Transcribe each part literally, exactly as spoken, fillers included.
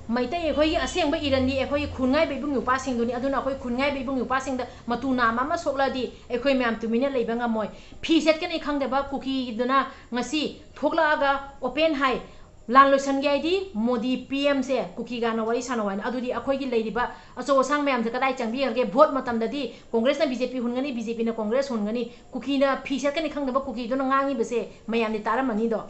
ꯃꯩꯇꯩ ꯑꯩꯈꯣꯏꯒꯤ ꯑꯁꯦꯡꯕ ꯏꯔꯟꯗꯤ ꯑꯩꯈꯣꯏꯒꯤ ꯈꯨꯟꯉꯥꯏꯕ ꯏꯕꯨꯡ ꯏꯄ꯭ꯋꯥꯁꯤꯡꯗꯨꯅꯤ꯫ ꯑꯗꯨꯅ ꯑꯩꯈꯣꯏ ꯈꯨꯟꯉꯥꯏꯕ ꯏꯕꯨꯡ ꯏꯄ꯭ꯋꯥꯁꯤꯡꯗ ꯃꯇꯨ ꯅꯥꯝꯃ ꯑꯃ ꯁꯣꯛꯂꯛꯑꯗꯤ ꯑꯩꯈꯣꯏ ꯃꯌꯥꯝ ꯇꯨꯃꯤꯟꯅ ꯂꯩꯕ ꯉꯝꯃꯣꯏ꯫ ꯐꯤ ꯁꯦꯠꯀꯅꯤ ꯈꯪꯗꯕ ꯀꯨꯀꯤꯗꯨꯅ ꯉꯁꯤ ꯊꯣꯛꯂꯛꯑꯒ open ꯍꯥꯏ, "ꯂꯥꯟ ꯂꯣꯏꯁꯟꯒꯦ ꯍꯥꯏꯗꯤ ꯃꯣꯗꯤ ꯄꯤ ꯑꯦꯝꯁꯦ ꯀꯨꯀꯤꯒꯥꯅ ꯋꯥꯔꯤ ꯁꯥꯟꯅꯧ" ꯍꯥꯏꯅ꯫ ꯑꯗꯨꯗꯤ ꯑꯩꯈꯣꯏꯒꯤ ꯂꯩꯔꯤꯕ ꯑꯆꯧ ꯑꯁꯥꯡ ꯃꯌꯥꯝꯁꯦ ꯀꯗꯥꯏ ꯆꯪꯕꯤꯈ꯭ꯔꯒꯦ? ꯚꯣꯠ ꯃꯇꯝꯗꯗꯤ ꯀꯣꯡꯒ꯭ꯔꯦꯁꯅ ꯕꯤ ꯖꯦ ꯄꯤ ꯍꯨꯟꯒꯅꯤ, ꯕꯤ ꯖꯦ ꯄꯤꯅ ꯀꯣꯡꯒ꯭ꯔꯦꯁ ꯍꯨꯟꯒꯅꯤ, ꯀꯨꯀꯤꯅ ꯐꯤ ꯁꯦꯠꯀꯅꯤ ꯈꯪꯗꯕ ꯀꯨꯀꯤꯗꯨꯅ ꯉꯥꯡꯉꯤꯕꯁꯦ ꯃꯌꯥꯝꯗꯤ ꯇꯥꯔꯝꯃꯅꯤꯗꯣ꯫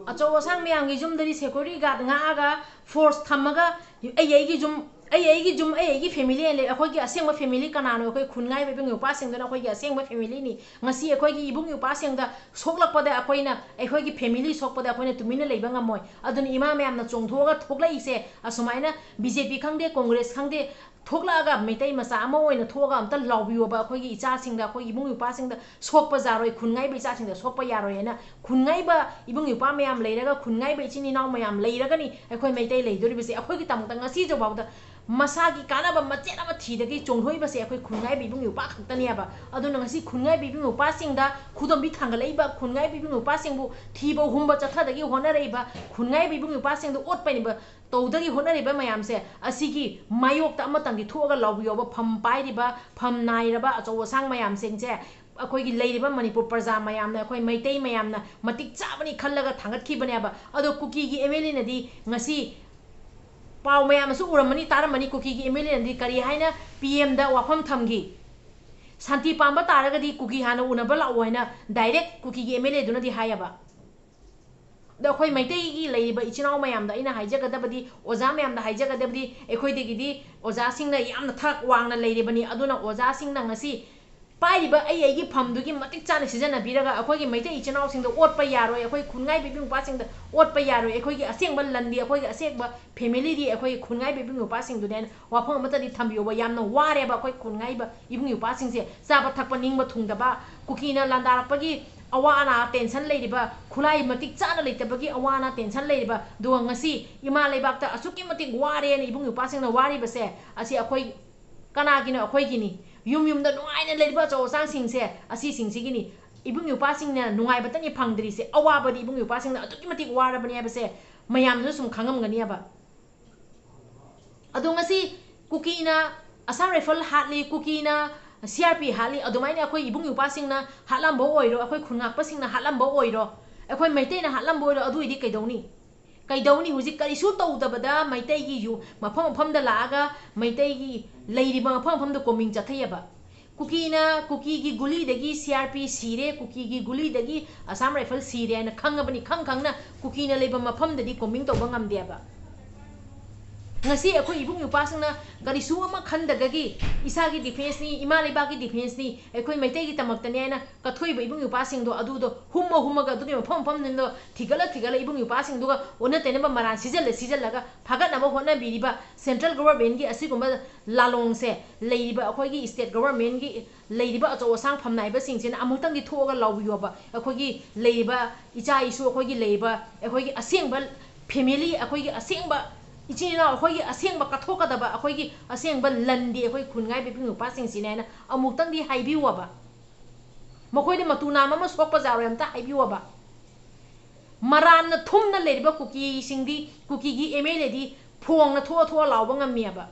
ꯑꯆꯧ ꯑꯁꯥꯡ ꯃꯌꯥꯝꯒꯤ ꯌꯨꯝꯗꯗꯤ security guard ꯉꯥꯛꯑꯒ, force ꯊꯝꯃꯒ, ꯑꯩ ꯑꯩꯒꯤ ꯌꯨꯝ, ꯑꯩ ꯑꯩꯒꯤ ꯌꯨꯝ, ꯑꯩ ꯑꯩꯒꯤ family ꯍꯥꯏꯅ ꯂꯩ꯫ ꯑꯩꯈꯣꯏꯒꯤ ꯑꯁꯦꯡꯕ family ꯀꯅꯥꯅꯣ? ꯑꯩꯈꯣꯏ ꯈꯨꯟꯉꯥꯏꯕ ꯏꯕꯨꯡ ꯏꯄ꯭ꯋꯥꯁꯤꯡꯗꯨꯅ ꯑꯩꯈꯣꯏꯒꯤ ꯑꯁꯦꯡꯕ familyꯅꯤ꯫ ꯉꯁꯤ ꯑꯩꯈꯣꯏꯒꯤ ꯏꯕꯨꯡ ꯏꯄ꯭ꯋꯥꯁꯤꯡꯗ ꯁꯣꯛꯂꯛꯄꯗ ꯑꯩꯈꯣꯏꯅ, ꯑꯩꯈꯣꯏꯒꯤ family ꯁꯣꯛꯄꯗ ꯑꯩꯈꯣꯏꯅ ꯇꯨꯃꯤꯟꯅ ꯂꯩꯕ ꯉꯝꯃꯣꯏ꯫ ꯑꯗꯨꯅ ꯏꯃꯥ ꯃꯌꯥꯝꯅ ꯆꯣꯡꯊꯣꯛꯑꯒ ꯊꯣꯛꯂꯛꯏꯁꯦ, ꯑꯁꯨꯃꯥꯏꯅ ꯕꯤ ꯖꯦ ꯄꯤ ꯈꯪꯗꯦ, ꯀꯣꯡꯒ꯭ꯔꯦꯁ ꯈꯪꯗꯦ, ꯊꯣꯛꯂꯛꯑꯒ ꯃꯩꯇꯩ ꯃꯆꯥ ꯑꯃ ꯑꯣꯏꯅ ꯊꯣꯛꯑꯒ ꯑꯝꯇ ꯂꯥꯎꯕꯤꯌꯣꯕ꯫ ꯑꯩꯈꯣꯏꯒꯤ ꯏꯆꯥꯁꯤꯡꯗ, ꯑꯩꯈꯣꯏꯒꯤ ꯏꯕꯨꯡ ꯏꯄ꯭ꯋꯥꯁꯤꯡꯗ ꯁꯣꯛꯄ ꯌꯥꯔꯣꯏ, ꯈꯨꯟꯉꯥꯏꯕ ꯏꯆꯥꯁꯤꯡꯗ ꯁꯣꯛꯄ ꯌꯥꯔꯣꯏ ꯍꯥꯏꯅ꯫ ꯈꯨꯟꯉꯥꯏꯕ ꯏꯕꯨꯡ ꯏꯄ꯭ꯋꯥ ꯃꯌꯥꯝ ꯂꯩꯔꯒ, ꯈꯨꯟꯉꯥꯏꯕ ꯏꯆꯤꯟ ꯏꯅꯥꯎ ꯃꯌꯥꯝ ꯂꯩꯔꯒꯅꯤ ꯑꯩꯈꯣꯏ ꯃꯩꯇꯩ ꯂꯩꯗꯣꯔꯤꯕꯁꯦ꯫ ꯑꯩꯈꯣꯏꯒꯤꯗꯃꯛꯇ ꯉꯁꯤꯁꯨ ꯐꯥꯎꯗ ꯃꯁꯥꯒꯤ ꯀꯥꯟꯅꯕ ꯃꯆꯦꯠ ꯑꯃ ꯊꯤꯗꯒꯤ ꯆꯣꯡꯊꯣꯛꯏꯕꯁꯦ ꯑꯩꯈꯣꯏ ꯈꯨꯟꯉꯥꯏꯕ ꯏꯕꯨꯡ ꯏꯄ꯭ꯋꯥ ꯈꯛꯇꯅꯦꯕ꯫ ꯑꯗꯨꯅ ꯉꯁꯤ ꯈꯨꯟꯉꯥꯏꯕ ꯏꯕꯨꯡ ꯏꯄ꯭ꯋꯥꯁꯤꯡꯗ, ꯈꯨꯗꯣꯝꯕꯤ ꯊꯥꯡꯒꯠꯂꯛꯏꯕ ꯈꯨꯟꯉꯥꯏꯕ ꯏꯕꯨꯡ ꯏꯄ꯭ꯋꯥꯁꯤꯡꯕꯨ ꯊꯤꯕ ꯍꯨꯝꯕ ꯆꯠꯊꯗꯒꯤ ꯍꯣꯠꯅꯔꯛꯏꯕ ꯈꯨꯟꯉꯥꯏꯕ ꯏꯕꯨꯡ ꯏꯄ꯭ꯋꯥꯁꯤꯡꯗ ꯑꯣꯠꯄꯅꯤꯕ ꯇꯧꯗꯒꯤ ꯍꯣꯠꯅꯔꯤꯕ ꯃꯌꯥꯝꯁꯦ, ꯑꯁꯤꯒꯤ ꯃꯥꯌꯣꯛꯇ ꯑꯃꯇꯪꯗꯤ ꯊꯣꯛꯑꯒ ꯂꯥꯎꯕꯤꯌꯣꯕ꯫ ꯐꯝ ꯄꯥꯏꯔꯤꯕ, ꯐꯝ ꯅꯥꯏꯔꯕ ꯑꯆꯧ ꯑꯁꯥꯡ ꯃꯌꯥꯝꯁꯤꯡꯁꯦ, ꯑꯩꯈꯣꯏꯒꯤ ꯂꯩꯔꯤꯕ ꯃꯅꯤꯄꯨꯔ ꯄ꯭ꯔꯖꯥ ꯃꯌꯥꯝꯅ, ꯑꯩꯈꯣꯏ ꯃꯩꯇꯩ ꯃꯌꯥꯝꯅ ꯃꯇꯤꯛ ꯆꯥꯕꯅꯤ ꯈꯜꯂꯒ ꯊꯥꯡꯒꯠꯈꯤꯕꯅꯦꯕ꯫ ꯑꯗꯣ ꯀꯨꯀꯤꯒꯤ ꯑꯦꯝ ꯑꯦꯜ ꯑꯦꯅꯗꯤ ꯉꯁꯤ, ꯄꯥꯎ ꯃꯌꯥꯝ ꯑꯃꯁꯨ ꯎꯔꯝꯃꯅꯤ, ꯇꯥꯔꯝꯃꯅꯤ, ꯀꯨꯀꯤꯒꯤ ꯑꯦꯝ ꯑꯦꯜ ꯑꯦꯅꯗꯤ ꯀꯔꯤ ꯍꯥꯏꯅ ꯄꯤ ꯑꯦꯝꯗ ꯋꯥꯐꯝ ꯊꯝꯈꯤ? "ꯁꯥꯟꯇꯤ ꯄꯥꯝꯕ ꯇꯥꯔꯒꯗꯤ ꯀꯨꯀꯤ ꯍꯥꯟꯅ ꯎꯅꯕ ꯂꯥꯛꯑꯣ" ꯍꯥꯏꯅ direct ꯀꯨꯀꯤꯒꯤ ꯑꯦꯝ ꯑꯦꯜ ꯑꯦꯗꯨꯅꯗꯤ ꯍꯥꯏꯌꯦꯕ꯫ ꯑꯗꯣ ꯑꯩꯈꯣꯏ ꯃꯩꯇꯩꯒꯤ ꯂꯩꯔꯤꯕ ꯏꯆꯤꯟ ꯏꯅꯥꯎ ꯃꯌꯥꯝꯗ ꯑꯩꯅ ꯍꯥꯏꯖꯒꯗꯕꯗꯤ, ꯑꯣꯖꯥ ꯃꯌꯥꯝꯗ ꯍꯥꯏꯖꯒꯗꯕꯗꯤ, ꯑꯩꯈꯣꯏꯗꯒꯤꯗꯤ ꯑꯣꯖꯥꯁꯤꯡꯅ ꯌꯥꯝꯅ ꯊꯥꯛ ꯋꯥꯡꯅ ꯂꯩꯔꯤꯕꯅꯤ꯫ ꯑꯗꯨꯅ ꯑꯣꯖꯥꯁꯤꯡꯅ ꯉꯁꯤ ꯄꯥꯏꯔꯤꯕ ꯑꯩ ꯑꯩꯒꯤ ꯐꯝꯗꯨꯒꯤ ꯃꯇꯤꯛ ꯆꯥꯅ ꯁꯤꯖꯤꯟꯅꯕꯤꯔꯒ ꯑꯩꯈꯣꯏꯒꯤ ꯃꯩꯇꯩ ꯏꯆꯤꯟ ꯏꯅꯥꯎꯁꯤꯡꯗ ꯑꯣꯠꯄ ꯌꯥꯔꯣꯏ, ꯑꯩꯈꯣꯏ ꯈꯨꯟꯉꯥꯏꯕ ꯏꯕꯨꯡ ꯏꯄ꯭ꯋꯥꯁꯤꯡꯗ ꯑꯣꯠꯄ ꯌꯥꯔꯣꯏ, ꯑꯩꯈꯣꯏꯒꯤ ꯑꯁꯦꯡꯕ ꯂꯟꯗꯤ, ꯑꯩꯈꯣꯏꯒꯤ ꯑꯁꯦꯡꯕ familyꯗꯤ ꯑꯩꯈꯣꯏꯒꯤ ꯈꯨꯟꯉꯥꯏꯕ ꯏꯕꯨꯡ ꯏꯄ꯭ꯋꯥꯁꯤꯡꯗꯨꯅꯦꯅ ꯋꯥꯐꯝ ꯑꯃꯇꯗꯤ ꯊꯝꯕꯤꯌꯣꯕ꯫ ꯌꯥꯝꯅ ꯋꯥꯔꯦꯕ ꯑꯩꯈꯣꯏ ꯈꯨꯟꯉꯥꯏꯕ ꯏꯕꯨꯡ ꯏꯄ꯭ꯋꯥꯁꯤꯡꯁꯦ꯫ ꯆꯥꯕ ꯊꯛꯄ ꯅꯤꯡꯕ ꯊꯨꯡꯗꯕ, ꯀꯨꯀꯤꯅ ꯂꯥꯟꯗꯥꯔꯛꯄꯒꯤ ꯑꯋꯥ ꯑꯅꯥ tension ꯂꯩꯔꯤꯕ, ꯈꯨꯠꯂꯥꯏ ꯃꯇꯤꯛ ꯆꯥꯅ ꯂꯩꯇꯕꯒꯤ ꯑꯋꯥ ꯑꯅꯥ tension ꯂꯩꯔꯤꯕ, ꯑꯗꯨꯒ ꯉꯁꯤ ꯏꯃꯥ ꯂꯩꯕꯥꯛꯇ ꯑꯁꯨꯛꯀꯤ ꯃꯇꯤꯛ ꯋꯥꯔꯦꯅ ꯏꯕꯨꯡ ꯏꯄ꯭ꯋꯥꯁꯤꯡꯅ ꯋꯥꯔꯤꯕꯁꯦ, ꯑꯁꯤ ꯑꯩꯈꯣꯏ ꯀꯅꯥꯒꯤꯅꯣ? ꯑꯩꯈꯣꯏꯒꯤꯅꯤ꯫ ꯌꯨꯝ ꯌꯨꯝꯗ ꯅꯨꯡꯉꯥꯏꯅ ꯂꯩꯔꯤꯕ ꯑꯆꯧ ꯑꯁꯥꯡꯁꯤꯡꯁꯦ, ꯑꯁꯤꯁꯤꯡꯁꯤꯒꯤꯅꯤ꯫ ꯏꯕꯨꯡ ꯏꯄ꯭ꯋꯥꯁꯤꯡꯅ ꯅꯨꯡꯉꯥꯏꯕꯇꯅꯤ ꯐꯪꯗ꯭ꯔꯤꯁꯦ, ꯑꯋꯥꯕꯗꯤ ꯏꯕꯨꯡ ꯏꯄ꯭ꯋꯥꯁꯤꯡꯅ ꯑꯗꯨꯛꯀꯤ ꯃꯇꯤꯛ ꯋꯥꯔꯕꯅꯦ ꯍꯥꯏꯕꯁꯦ ꯃꯌꯥꯝꯅꯁꯨ ꯁꯨꯝ ꯈꯪꯉꯝꯒꯅꯦꯕ꯫ ꯑꯗꯣ ꯉꯁꯤ ꯀꯨꯀꯤꯅ Assam Rifle ꯍꯥꯠꯂꯤ, ꯀꯨꯀꯤꯅ C R P ꯍꯥꯠꯂꯤ, ꯑꯗꯨꯃꯥꯏꯅ ꯑꯩꯈꯣꯏ ꯏꯕꯨꯡ ꯏꯄ꯭ꯋꯥꯁꯤꯡꯅ ꯍꯥꯠꯂꯝꯕ ꯑꯣꯏꯔꯣ, ꯑꯩꯈꯣꯏ ꯈꯨꯟꯉꯥꯛꯄꯁꯤꯡꯅ ꯍꯥꯠꯂꯝꯕ ꯑꯣꯏꯔꯣ, ꯑꯩꯈꯣꯏ ꯃꯩꯇꯩꯅ ꯍꯥꯠꯂꯝꯕ ꯑꯣꯏꯔꯣ, ꯑꯗꯨ ꯑꯣꯏꯗꯤ ꯀꯩꯗꯧꯅꯤ? ꯀꯩꯗꯧꯅꯤ? ꯍꯧꯖꯤꯛ ꯀꯔꯤꯁꯨ ꯇꯧꯗꯕꯗ ꯃꯩꯇꯩꯒꯤ ꯌꯨ-, ꯃꯐꯝ ꯃꯐꯝꯗ ꯂꯥꯛꯑꯒ ꯃꯩꯇꯩꯒꯤ ꯂꯩꯔꯤꯕ ꯃꯐꯝ ꯃꯐꯝꯗ ꯀꯣꯝꯕꯤꯡ ꯆꯠꯊꯩꯑꯕ꯫ ꯀꯨꯀꯤꯅ, ꯀꯨꯀꯤꯒꯤ ꯒꯨꯂꯤꯗꯒꯤ C R P ꯁꯤꯔꯦ, ꯀꯨꯀꯤꯒꯤ ꯒꯨꯂꯤꯗꯒꯤ Assam Rifle ꯁꯤꯔꯦ ꯍꯥꯏꯅ ꯈꯪꯉꯕꯅꯤ, ꯈꯪ ꯈꯪꯅ ꯀꯨꯀꯤꯅ ꯂꯩꯕ ꯃꯐꯝꯗꯗꯤ ꯀꯣꯝꯕꯤꯡ ꯇꯧꯕ ꯉꯝꯗꯦꯕ꯫ ꯉꯁꯤ ꯑꯩꯈꯣꯏ ꯏꯕꯨꯡ ꯏꯄ꯭ꯋꯥꯁꯤꯡꯅ ꯀꯔꯤꯁꯨ ꯑꯃ ꯈꯟꯗꯒꯒꯤ ꯏꯁꯥꯒꯤ defenceꯅꯤ, ꯏꯃꯥ ꯂꯩꯕꯥꯛꯀꯤ defenceꯅꯤ, ꯑꯩꯈꯣꯏ ꯃꯩꯇꯩꯒꯤ ꯇꯝꯃꯛꯇꯅꯤ ꯍꯥꯏꯅ ꯀꯠꯊꯣꯛꯏꯕ ꯏꯕꯨꯡ ꯏꯄ꯭ꯋꯥꯁꯤꯡꯗꯣ, ꯑꯗꯨꯗꯣ ꯍꯨꯝꯃ ꯍꯨꯝꯃꯒ ꯑꯗꯨꯒꯤ ꯃꯐꯝ ꯃꯐꯝꯁꯤꯡꯗꯣ ꯊꯤꯒꯠꯂ ꯊꯤꯒꯠꯂ ꯏꯕꯨꯡ ꯏꯄ꯭ꯋꯥꯁꯤꯡꯗꯨꯒ ꯑꯣꯟꯅ ꯇꯩꯅꯕ ꯃꯔꯥꯟ ꯁꯤꯖꯜꯂ ꯁꯤꯖꯜꯂꯒ ꯐꯥꯒꯠꯅꯕ ꯍꯣꯠꯅꯕꯤꯔꯤꯕ central governmentꯀꯤ ꯑꯁꯤꯒꯨꯝꯕ ꯂꯥꯂꯣꯡꯁꯦ ꯂꯩꯔꯤꯕ ꯑꯩꯈꯣꯏꯒꯤ state governmentꯀꯤ ꯂꯩꯔꯤꯕ ꯑꯆꯧ ꯑꯁꯥꯡ ꯐꯝꯅꯥꯏꯕꯁꯤꯡꯁꯤꯅ ꯑꯃꯨꯛꯇꯪꯗꯤ ꯊꯣꯛꯑꯒ ꯂꯥꯎꯕꯤꯌꯣꯕ꯫ ꯑꯩꯈꯣꯏꯒꯤ ꯂꯩꯔꯤꯕ ꯏꯆꯥ ꯏꯁꯨ, ꯑꯩꯈꯣꯏꯒꯤ ꯂꯩꯔꯤꯕ ꯑꯩꯈꯣꯏꯒꯤ ꯑꯁꯦꯡꯕ family, ꯑꯩꯈꯣꯏꯒꯤ ꯑꯁꯦꯡꯕ ꯏꯆꯤꯟ ꯏꯅꯥꯎ, ꯑꯩꯈꯣꯏꯒꯤ ꯑꯁꯦꯡꯕ ꯀꯠꯊꯣꯛꯀꯗꯕ, ꯑꯩꯈꯣꯏꯒꯤ ꯑꯁꯦꯡꯕ ꯂꯟꯗꯤ ꯑꯩꯈꯣꯏ ꯈꯨꯟꯉꯥꯏꯕ ꯏꯕꯨꯡ ꯏꯄ꯭ꯋꯥꯁꯤꯡꯁꯤꯅꯦ ꯍꯥꯏꯅ ꯑꯃꯨꯛꯇꯪꯗꯤ ꯍꯥꯏꯕꯤꯌꯣꯕ꯫ ꯃꯈꯣꯏꯗ ꯃꯇꯨ ꯅꯥꯝ ꯑꯃ ꯁꯣꯛꯄ ꯌꯥꯔꯣꯏ, ꯑꯝꯇ ꯍꯥꯏꯕꯤꯌꯣꯕ꯫ ꯃꯔꯥꯟꯅ ꯊꯨꯝꯅ ꯂꯩꯔꯤꯕ ꯀꯨꯀꯤꯁꯤꯡꯗꯤ, ꯀꯨꯀꯤꯒꯤ MLAꯗꯤ ꯐꯣꯡꯅ ꯊꯣꯛꯑ ꯊꯣꯛꯑ ꯂꯥꯎꯕ ꯉꯝꯃꯦꯕ꯫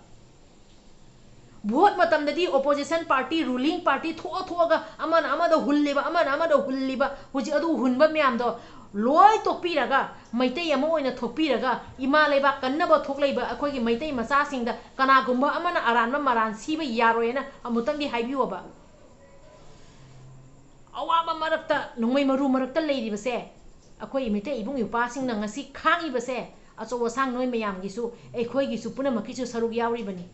Vote ꯃꯇꯝꯗꯗꯤ opposition party, ruling party ꯊꯣꯛꯑ ꯊꯣꯛꯑꯒ ꯑꯃꯅ ꯑꯃꯗ ꯍꯨꯜꯂꯤꯕ, ꯑꯃꯅ ꯑꯃꯗ ꯍꯨꯜꯂꯤꯕ, ꯍꯧꯖꯤꯛ ꯑꯗꯨ ꯍꯨꯟꯕ ꯃꯌꯥꯝꯗꯣ ꯂꯣꯏ ꯇꯣꯛꯄꯤꯔꯒ, ꯃꯩꯇꯩ ꯑꯃ ꯑꯣꯏꯅ ꯊꯣꯛꯄꯤꯔꯒ, ꯏꯃꯥ ꯂꯩꯕꯥꯛ ꯀꯟꯅꯕ ꯊꯣꯛꯂꯛꯏꯕ ꯑꯩꯈꯣꯏꯒꯤ ꯃꯩꯇꯩ ꯃꯆꯥꯁꯤꯡꯗ ꯀꯅꯥꯒꯨꯝꯕ ꯑꯃꯅ ꯑꯔꯥꯟꯕ ꯃꯔꯥꯟ ꯁꯤꯕ ꯌꯥꯔꯣꯏꯅ ꯑꯃꯨꯛꯇꯪꯗꯤ ꯍꯥꯏꯕꯤꯌꯣꯕ꯫ ꯑꯋꯥꯕ ꯃꯔꯛꯇ, ꯅꯣꯡꯃꯩ ꯃꯔꯨ ꯃꯔꯛꯇ ꯂꯩꯔꯤꯕꯁꯦ, ꯑꯩꯈꯣꯏ ꯃꯩꯇꯩ ꯏꯕꯨꯡ ꯏꯄ꯭ꯋꯥꯁꯤꯡꯅ ꯉꯁꯤ ꯈꯥꯡꯉꯤꯕꯁꯦ, ꯑꯆꯧ ꯑꯁꯥꯡ ꯅꯣꯏ ꯃꯌꯥꯝꯒꯤꯁꯨ, ꯑꯩꯈꯣꯏꯒꯤꯁꯨ, ꯄꯨꯝꯅꯃꯛꯀꯤꯁꯨ ꯁꯔꯨꯛ ꯌꯥꯎꯔꯤꯕꯅꯤ꯫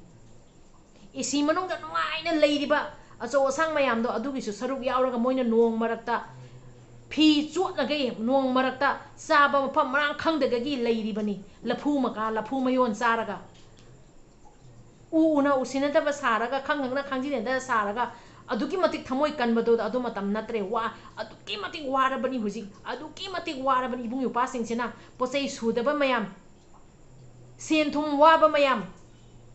AC ꯃꯅꯨꯡꯗ ꯅꯨꯡꯉꯥꯏꯅ ꯂꯩꯔꯤꯕ ꯑꯆꯧ ꯑꯁꯥꯡ ꯃꯌꯥꯝꯗꯣ, ꯑꯗꯨꯒꯤꯁꯨ ꯁꯔꯨꯛ ꯌꯥꯎꯔꯒ ꯃꯣꯏꯅ ꯅꯣꯡ ꯃꯔꯛꯇ ꯐꯤ ꯆꯣꯠꯅꯈꯩ, ꯅꯣꯡ ꯃꯔꯛꯇ ꯆꯥꯕ ꯃꯐꯝ ꯃꯔꯥꯡ ꯈꯪꯗꯒꯒꯤ ꯂꯩꯔꯤꯕꯅꯤ, ꯂꯐꯨ ꯃꯀꯥ, ꯂꯐꯨ ꯃꯌꯣꯟ ꯆꯥꯔꯒ꯫ ꯎ ꯎꯅ ꯎꯁꯤꯟꯅꯗꯕ ꯁꯥꯔꯒ, ꯈꯪ ꯈꯪꯅ ꯈꯪꯖꯤꯟꯅꯗꯕ ꯁꯥꯔꯒ, ꯑꯗꯨꯛꯀꯤ ꯃꯇꯤꯛ ꯊꯃꯣꯏ ꯀꯟꯕꯗꯣ ꯑꯗꯨ ꯃꯇꯝ ꯅꯠꯇ꯭ꯔꯦ꯫ ꯋꯥ-, ꯑꯗꯨꯛꯀꯤ ꯃꯇꯤꯛ ꯋꯥꯔꯕꯅꯤ ꯍꯧꯖꯤꯛ, ꯑꯗꯨꯛꯀꯤ ꯃꯇꯤꯛ ꯋꯥꯔꯕꯅꯤ ꯏꯕꯨꯡ ꯏꯄ꯭ꯋꯥꯁꯤꯡꯁꯤꯅ꯫ ꯄꯣꯠ ꯆꯩ ꯁꯨꯗꯕ ꯃꯌꯥꯝ, ꯁꯦꯟ ꯊꯨꯝ ꯋꯥꯕ ꯃꯌꯥꯝ,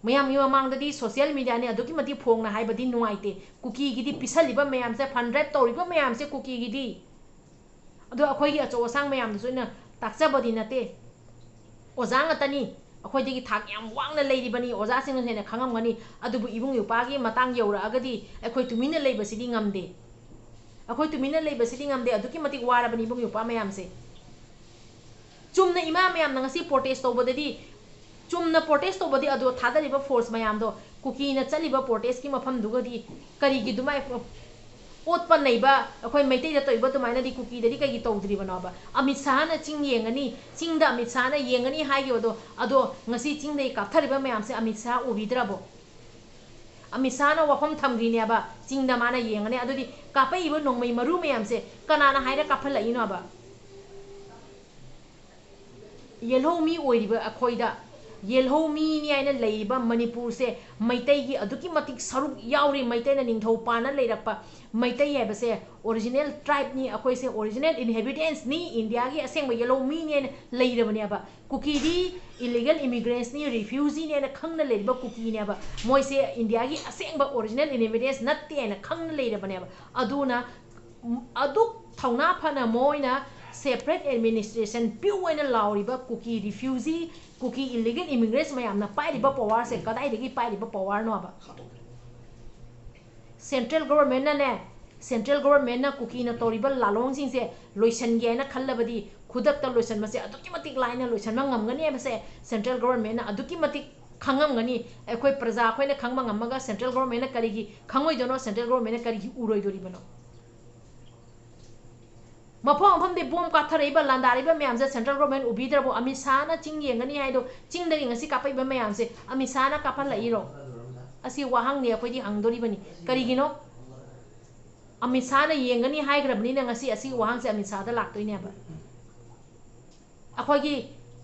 ꯃꯌꯥꯝꯒꯤ ꯃꯃꯥꯡꯗꯗꯤ social mediaꯅꯤ, ꯑꯗꯨꯛꯀꯤ ꯃꯇꯤꯛ ꯐꯣꯡꯅ ꯍꯥꯏꯕꯗꯤ ꯅꯨꯡꯉꯥꯏꯇꯦ꯫ ꯀꯨꯀꯤꯒꯤꯗꯤ ꯄꯤꯁꯜꯂꯤꯕ ꯃꯌꯥꯝꯁꯦ, fund raise ꯇꯧꯔꯤꯕ ꯃꯌꯥꯝꯁꯦ ꯀꯨꯀꯤꯒꯤꯗꯤ꯫ ꯑꯗꯣ ꯑꯩꯈꯣꯏꯒꯤ ꯑꯆꯧ ꯑꯁꯥꯡ ꯃꯌꯥꯝꯗꯁꯨ ꯑꯩꯅ ꯇꯥꯛꯆꯕꯗꯤ ꯅꯠꯇꯦ꯫ ꯑꯣꯖꯥ ꯉꯥꯛꯇꯅꯤ, ꯑꯩꯈꯣꯏꯗꯒꯤ ꯊꯥꯛ ꯌꯥꯝ ꯋꯥꯡꯅ ꯂꯩꯔꯤꯕꯅꯤ, ꯑꯣꯖꯥꯁꯤꯡꯅ ꯍꯦꯟꯅ ꯈꯪꯉꯝꯒꯅꯤ꯫ ꯑꯗꯨꯕꯨ ꯏꯕꯨꯡ ꯏꯄ꯭ꯋꯥꯒꯤ ꯃꯇꯥꯡ ꯌꯧꯔꯛꯑꯒꯗꯤ ꯑꯩꯈꯣꯏ ꯇꯨꯃꯤꯟꯅ ꯂꯩꯕꯁꯤꯗꯤ ꯉꯝꯗꯦ꯫ ꯑꯩꯈꯣꯏ ꯇꯨꯃꯤꯟꯅ ꯂꯩꯕꯁꯤꯗꯤ ꯉꯝꯗꯦ, ꯑꯗꯨꯛꯀꯤ ꯃꯇꯤꯛ ꯋꯥꯔꯕꯅꯤ ꯏꯕꯨꯡ ꯏꯄ꯭ꯋꯥ ꯃꯌꯥꯝꯁꯦ꯫ ꯆꯨꯝꯅ ꯏꯃꯥ ꯃꯌꯥꯝꯅ ꯉꯁꯤ protest ꯇꯧꯕꯗꯗꯤ, ꯆꯨꯝꯅ protest ꯇꯧꯕꯗꯤ ꯑꯗꯣ ꯊꯥꯗꯔꯤꯕ force ꯃꯌꯥꯝꯗꯣ, ꯀꯨꯀꯤꯅ ꯆꯠꯂꯤꯕ protest ꯀꯤ ꯃꯐꯝꯗꯨꯒꯗꯤ ꯀꯔꯤꯒꯤ ꯑꯗꯨꯃꯥꯏ ꯑꯣꯠꯄ ꯅꯩꯕ ꯑꯩꯈꯣꯏ ꯃꯩꯇꯩꯗ ꯇꯧꯔꯤꯕ ꯑꯗꯨꯃꯥꯏꯅꯗꯤ ꯀꯨꯀꯤꯗꯗꯤ ꯀꯩꯒꯤ ꯇꯧꯗ꯭ꯔꯤꯕꯅꯣꯕ? ꯑꯃꯤꯠ ꯁꯥꯍꯅ ꯆꯤꯡ ꯌꯦꯡꯒꯅꯤ, ꯆꯤꯡꯗ ꯑꯃꯤꯠ ꯁꯥꯍꯅ ꯌꯦꯡꯒꯅꯤ ꯍꯥꯏꯈꯤꯕꯗꯣ, ꯑꯗꯣ ꯉꯁꯤ ꯆꯤꯡꯗꯒꯤ ꯀꯥꯞꯊꯔꯤꯕ ꯃꯌꯥꯝꯁꯦ ꯑꯃꯤꯠ ꯁꯥꯍ ꯎꯕꯤꯗ꯭ꯔꯕꯣ? ꯑꯃꯤꯠ ꯁꯥꯍꯅ ꯋꯥꯐꯝ ꯊꯝꯈ꯭ꯔꯤꯅꯦꯕ, ꯆꯤꯡꯗ ꯃꯥꯅ ꯌꯦꯡꯒꯅꯤ꯫ ꯑꯗꯨꯗꯤ ꯀꯥꯞꯄꯛꯏꯕ ꯅꯣꯡꯃꯩ ꯃꯔꯨ ꯃꯌꯥꯝꯁꯦ ꯀꯅꯥꯅ ꯍꯥꯏꯔ ꯀꯥꯞꯍꯜꯂꯛꯏꯅꯣꯕ? ꯌꯦꯜꯍꯧꯃꯤ ꯑꯣꯏꯔꯤꯕ ꯑꯩꯈꯣꯏꯗ, ꯌꯦꯜꯍꯧꯃꯤꯅꯤ ꯍꯥꯏꯅ ꯂꯩꯔꯤꯕ ꯃꯅꯤꯄꯨꯔꯁꯦ, ꯃꯩꯇꯩꯒꯤ ꯑꯗꯨꯛꯀꯤ ꯃꯇꯤꯛ ꯁꯔꯨꯛ ꯌꯥꯎꯔꯤ꯫ ꯃꯩꯇꯩꯅ ꯅꯤꯡꯊꯧ ꯄꯥꯟꯅ ꯂꯩꯔꯛꯄ, ꯃꯩꯇꯩ ꯍꯥꯏꯕꯁꯦ original tribe ꯅꯤ, ꯑꯩꯈꯣꯏꯁꯦ original inhabitants ꯅꯤ, ꯏꯟꯗꯤꯌꯥꯒꯤ ꯑꯁꯦꯡꯕ ꯌꯦꯜꯍꯧꯃꯤꯅꯤ ꯍꯥꯏꯅ ꯂꯩꯔꯕꯅꯦꯕ꯫ ꯀꯨꯀꯤꯗꯤ illegal immigrants ꯅꯤ, refugee ꯅꯤ ꯍꯥꯏꯅ ꯈꯪꯅ ꯂꯩꯔꯤꯕ ꯀꯨꯀꯤꯅꯦꯕ꯫ ꯃꯣꯏꯁꯦ ꯏꯟꯗꯤꯌꯥꯒꯤ ꯑꯁꯦꯡꯕ original inhabitants ꯅꯠꯇꯦ ꯍꯥꯏꯅ ꯈꯪꯅ ꯂꯩꯔꯕꯅꯦꯕ꯫ ꯑꯗꯨꯅ ꯑꯗꯨꯛ ꯊꯧꯅꯥ ꯐꯅ ꯃꯣꯏꯅ separate administration ꯄꯤꯌꯨ ꯍꯥꯏꯅ ꯂꯥꯎꯔꯤꯕ ꯀꯨꯀꯤ refugee, ꯀꯨꯀꯤ illegal immigrants ꯃꯌꯥꯝꯅ ꯄꯥꯏꯔꯤꯕ power ꯁꯦ ꯀꯗꯥꯏꯗꯒꯤ ꯄꯥꯏꯔꯤꯕ power ꯅꯣꯕ? Central government ꯅꯅꯦ, central government ꯅ ꯀꯨꯀꯤꯅ ꯇꯧꯔꯤꯕ ꯂꯥꯂꯣꯡꯁꯤꯡꯁꯦ ꯂꯣꯏꯁꯟꯒꯦ ꯍꯥꯏꯅ ꯈꯜꯂꯕꯗꯤ ꯈꯨꯗꯛꯇ ꯂꯣꯏꯁꯟꯕꯁꯦ ꯑꯗꯨꯛꯀꯤ ꯃꯇꯤꯛ ꯂꯥꯏꯅ ꯂꯣꯏꯁꯟꯕ ꯉꯝꯒꯅꯤ ꯍꯥꯏꯕꯁꯦ central government ꯅ ꯑꯗꯨꯛꯀꯤ ꯃꯇꯤꯛ ꯈꯪꯉꯝꯒꯅꯤ꯫ ꯑꯩꯈꯣꯏ ꯄ꯭ꯔꯖꯥ ꯑꯩꯈꯣꯏꯅ ꯈꯪꯕ ꯉꯝꯃꯒ central government ꯅ ꯀꯔꯤꯒꯤ ꯈꯪꯉꯣꯏꯗꯣꯏꯅꯣ? Central government ꯅ ꯀꯔꯤꯒꯤ ꯎꯔꯣꯏꯗꯣꯔꯤꯕꯅꯣ? ꯃꯐꯝ ꯃꯐꯝꯗꯤ ꯕꯣꯝ ꯀꯥꯞꯊꯔꯛꯏꯕ, ꯂꯥꯟꯗꯥꯔꯛꯏꯕ ꯃꯌꯥꯝꯁꯦ central government ꯎꯕꯤꯗ꯭ꯔꯕꯣ? ꯑꯃꯤꯠ ꯁꯥꯍꯅ ꯆꯤꯡ ꯌꯦꯡꯒꯅꯤ ꯍꯥꯏꯗꯣ, ꯆꯤꯡꯗꯒꯤ ꯉꯁꯤ ꯀꯥꯞꯄꯛꯏꯕ ꯃꯌꯥꯝꯁꯦ ꯑꯃꯤꯠ ꯁꯥꯍꯅ ꯀꯥꯞꯍꯜꯂꯛꯏꯔꯣ? ꯑꯁꯤ ꯋꯥꯍꯪꯅꯤ ꯑꯩꯈꯣꯏꯗꯤ ꯍꯪꯗꯣꯔꯤꯕꯅꯤ꯫ ꯀꯔꯤꯒꯤꯅꯣ? ꯑꯃꯤꯠ ꯁꯥꯍꯅ ꯌꯦꯡꯒꯅꯤ ꯍꯥꯏꯈ꯭ꯔꯕꯅꯤꯅ ꯉꯁꯤ ꯑꯁꯤ ꯋꯥꯍꯪꯁꯦ ꯑꯃꯤꯠ ꯁꯥꯍꯗ ꯂꯥꯛꯇꯣꯏꯅꯦꯕ꯫ ꯑꯩꯈꯣꯏꯒꯤ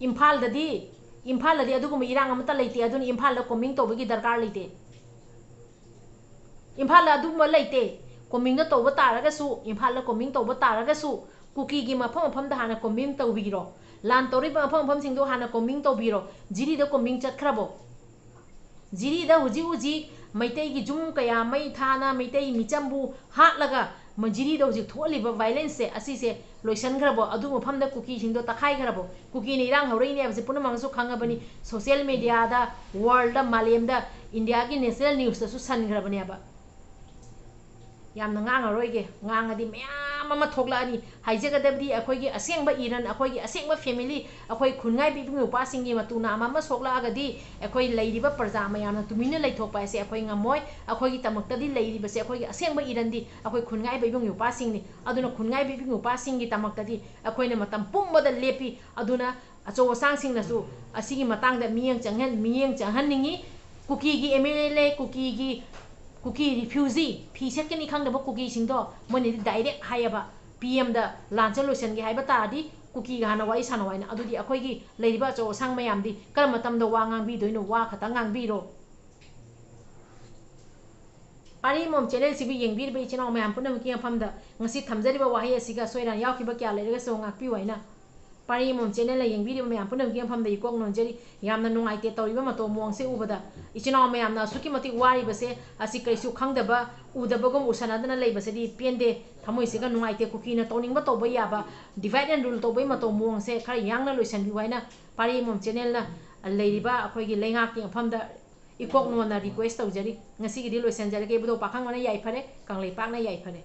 ꯏꯝꯐꯥꯜꯗꯗꯤ, ꯏꯝꯐꯥꯜꯗꯗꯤ ꯑꯗꯨꯒꯨꯝꯕ ꯏꯔꯥꯡ ꯑꯃꯠꯇ ꯂꯩꯇꯦ, ꯑꯗꯨꯅ ꯏꯝꯐꯥꯜꯗ combing ꯇꯧꯕꯒꯤ ꯗꯔꯀꯥꯔ ꯂꯩꯇꯦ꯫ ꯏꯝꯐꯥꯜꯗ ꯑꯗꯨꯒꯨꯝꯕ ꯂꯩꯇꯦ꯫ Combing ꯗ ꯇꯧꯕ ꯇꯥꯔꯒꯁꯨ, ꯏꯝꯐꯥꯜꯗ combing ꯇꯧꯕ ꯇꯥꯔꯒꯁꯨ, ꯀꯨꯀꯤꯒꯤ ꯃꯐꯝ ꯃꯐꯝꯗ ꯍꯥꯟꯅ combing ꯇꯧꯕꯤꯔꯣ꯫ ꯂꯥꯟ ꯇꯧꯔꯤꯕ ꯃꯐꯝ ꯃꯐꯝꯁꯤꯡꯗꯣ ꯍꯥꯟꯅ combing ꯇꯧꯕꯤꯔꯣ꯫ ꯖꯤꯔꯤꯗ combing ꯆꯠꯈ꯭ꯔꯕꯣ? ꯖꯤꯔꯤꯗ ꯍꯧꯖꯤꯛ ꯍꯧꯖꯤꯛ ꯃꯩꯇꯩꯒꯤ ꯌꯨꯝ ꯀꯌꯥ ꯃꯩ ꯊꯥꯅ, ꯃꯩꯇꯩ ꯃꯤꯆꯝꯕꯨ ꯍꯥꯠꯂꯒ, ꯃ-, ꯖꯤꯔꯤꯗ ꯍꯧꯖꯤꯛ ꯊꯣꯛꯍꯜꯂꯤꯕ violence ꯁꯦ, ꯑꯁꯤꯁꯦ ꯂꯣꯏꯁꯟꯈ꯭ꯔꯕꯣ? ꯑꯗꯨ ꯃꯐꯝꯗ ꯀꯨꯀꯤꯁꯤꯡꯗꯣ ꯇꯛꯈꯥꯏꯈ꯭ꯔꯕꯣ? ꯀꯨꯀꯤꯅ ꯏꯔꯥꯡ ꯍꯧꯔꯛꯏꯅꯦ ꯍꯥꯏꯕꯁꯦ ꯄꯨꯝꯅꯃꯛꯅꯁꯨ ꯈꯪꯉꯕꯅꯤ꯫ ꯁꯣꯁꯤꯌꯦꯜ ꯃꯦꯗꯤꯌꯥꯗ, ꯋꯥꯔꯜꯗ, ꯃꯥꯂꯦꯝꯗ, ꯏꯟꯗꯤꯌꯥꯒꯤ ꯅꯦꯁꯅꯦꯜ ꯅ꯭ꯌꯨꯁꯇꯁꯨ ꯁꯟꯈ꯭ꯔꯕꯅꯦꯕ꯫ ꯌꯥꯝꯅ ꯉꯥꯡꯉꯔꯣꯏꯒꯦ꯫ ꯉꯥꯡꯉꯗꯤ ꯃꯌꯥꯝ ꯑꯃ ꯊꯣꯛꯂꯛꯑꯅꯤ꯫ ꯍꯥꯏꯖꯒꯗꯕꯗꯤ ꯑꯩꯈꯣꯏꯒꯤ ꯑꯁꯦꯡꯕ ꯏꯔꯟ, ꯑꯩꯈꯣꯏꯒꯤ ꯑꯁꯦꯡꯕ ꯐꯦꯃꯤꯂꯤ, ꯑꯩꯈꯣꯏ ꯈꯨꯟꯉꯥꯏꯕ ꯏꯕꯨꯡ ꯏꯄ꯭ꯋꯥꯁꯤꯡꯒꯤ ꯃꯇꯨ ꯅꯥꯝ ꯑꯃ ꯁꯣꯛꯂꯛꯑꯒꯗꯤ ꯑꯩꯈꯣꯏ ꯂꯩꯔꯤꯕ ꯄ꯭ꯔꯖꯥ ꯃꯌꯥꯝꯅ ꯇꯨꯃꯤꯟꯅ ꯂꯩꯊꯣꯛꯄ ꯍꯥꯏꯁꯦ ꯑꯩꯈꯣꯏ ꯉꯝꯃꯣꯏ꯫ ꯑꯩꯈꯣꯏꯒꯤꯗꯃꯛꯇꯗꯤ ꯂꯩꯔꯤꯕꯁꯦ ꯑꯩꯈꯣꯏꯒꯤ ꯑꯁꯦꯡꯕ ꯏꯔꯟꯗꯤ ꯑꯩꯈꯣꯏ ꯈꯨꯟꯉꯥꯏꯕ ꯏꯕꯨꯡ ꯏꯄ꯭ꯋꯥꯁꯤꯡꯅꯤ꯫ ꯑꯗꯨꯅ ꯈꯨꯟꯉꯥꯏꯕ ꯏꯕꯨꯡ ꯏꯄ꯭ꯋꯥꯁꯤꯡꯒꯤꯗꯃꯛꯇꯗꯤ ꯑꯩꯈꯣꯏꯅ ꯃꯇꯝ ꯄꯨꯝꯕꯗ ꯂꯦꯞꯄꯤ꯫ ꯑꯗꯨꯅ ꯑꯆꯧ ꯑꯁꯥꯡꯁꯤꯡꯅꯁꯨ ꯑꯁꯤꯒꯤ ꯃꯇꯥꯡꯗ ꯃꯤꯠꯌꯦꯡ ꯆꯪꯍꯟ-, ꯃꯤꯠꯌꯦꯡ ꯆꯪꯍꯟꯅꯤꯡꯉꯤ꯫ ꯀꯨꯀꯤꯒꯤ ꯑꯦꯝ ꯑꯦꯜ ꯑꯦ, ꯀꯨꯀꯤꯒꯤ, ꯀꯨꯀꯤ ꯔꯤꯐ꯭ꯌꯨꯖꯤ, ꯐꯤ ꯁꯦꯠꯀꯅꯤ ꯈꯪꯗꯕ ꯀꯨꯀꯤꯁꯤꯡꯗꯣ ꯃꯣꯏꯅꯗꯤ ꯗꯥꯏꯔꯦꯛ ꯍꯥꯏꯌꯦꯕ, ꯄꯤ ꯑꯦꯝꯗ ꯂꯥꯟꯁꯦ ꯂꯣꯏꯁꯤꯟꯒꯦ ꯍꯥꯏꯕ ꯇꯥꯔꯗꯤ ꯀꯨꯀꯤꯒ ꯍꯥꯟꯅ ꯋꯥꯔꯤ ꯁꯥꯟꯅꯧ ꯍꯥꯏꯅ꯫ ꯑꯗꯨꯗꯤ ꯑꯩꯈꯣꯏꯒꯤ ꯂꯩꯔꯤꯕ ꯑꯆꯧ ꯑꯁꯥꯡ ꯃꯌꯥꯝꯗꯤ ꯀꯔꯝꯕ ꯃꯇꯝꯗ ꯋꯥ ꯉꯥꯡꯕꯤꯗꯣꯏꯅꯣ? ꯋꯥ ꯈꯛꯇꯪ ꯉꯥꯡꯕꯤꯔꯣ꯫ ꯄꯥꯔꯤ ꯃꯣꯝ ꯆꯦꯅꯦꯜꯁꯤꯕꯨ ꯌꯦꯡꯕꯤꯔꯤꯕ ꯏꯆꯤꯟ ꯏꯅꯥꯎ ꯃꯌꯥꯝ ꯄꯨꯝꯅꯃꯛꯀꯤ ꯃꯐꯝꯗ ꯉꯁꯤ ꯊꯝꯖꯔꯤꯕ ꯋꯥꯍꯩ ꯑꯁꯤꯒ ꯑꯁꯣꯏ ꯑꯔꯥꯟ ꯌꯥꯎꯈꯤꯕ ꯀꯌꯥ ꯂꯩꯔꯒꯁꯨ ꯉꯥꯛꯄꯤꯌꯨ ꯍꯥꯏꯅ ꯄꯥꯔꯤ ꯃꯣꯝ ꯆꯦꯅꯦꯜꯅ ꯌꯦꯡꯕꯤꯔꯤꯕ ꯃꯌꯥꯝ ꯄꯨꯝꯅꯃꯛꯀꯤ ꯃꯐꯝꯗ ꯏꯀꯣꯛ ꯅꯣꯟꯖꯔꯤ꯫ ꯌꯥꯝꯅ ꯅꯨꯡꯉꯥꯏꯇꯦ ꯇꯧꯔꯤꯕ ꯃꯇꯧ ꯃꯑꯣꯡꯁꯦ ꯎꯕꯗ꯫ ꯏꯆꯤꯟ ꯏꯅꯥꯎ ꯃꯌꯥꯝꯅ ꯑꯁꯨꯛꯀꯤ ꯃꯇꯤꯛ ꯋꯥꯔꯤꯕꯁꯦ ꯑꯁꯤ ꯀꯔꯤꯁꯨ ꯈꯪꯗꯕ, ꯎꯗꯕꯒꯨꯝ ꯎꯁꯟꯅꯗꯅ ꯂꯩꯕꯁꯤꯗꯤ ꯄꯦꯟꯗꯦ꯫ ꯊꯃꯣꯏꯁꯤꯒ ꯅꯨꯡꯉꯥꯏꯇꯦ꯫ ꯀꯨꯀꯤꯅ ꯇꯧꯅꯤꯡꯕ ꯇꯧꯕ ꯌꯥꯕ, divide and rule ꯇꯧꯕꯒꯤ ꯃꯇꯧ ꯃꯑꯣꯡꯁꯦ ꯈꯔ ꯌꯥꯡꯅ ꯂꯣꯏꯁꯤꯟꯕꯤꯌꯨ ꯍꯥꯏꯅ ꯄꯥꯔꯤ ꯃꯣꯝ ꯆꯦꯅꯦꯜꯅ ꯂꯩꯔꯤꯕ ꯑꯩꯈꯣꯏꯒꯤ ꯂꯩꯉꯥꯛꯀꯤ ꯃꯐꯝꯗ ꯏꯀꯣꯛ ꯅꯣꯟꯅ request ꯇꯧꯖꯔꯤ꯫ ꯉꯁꯤꯒꯤꯗꯤ ꯂꯣꯏꯁꯤꯟꯖꯔꯒꯦ꯫ ꯏꯕꯨꯙꯧ ꯄꯥꯈꯪꯕꯅ ꯌꯥꯏꯐꯔꯦ, ꯀꯪꯂꯩꯄꯥꯛꯅ ꯌꯥꯏꯐꯔꯦ꯫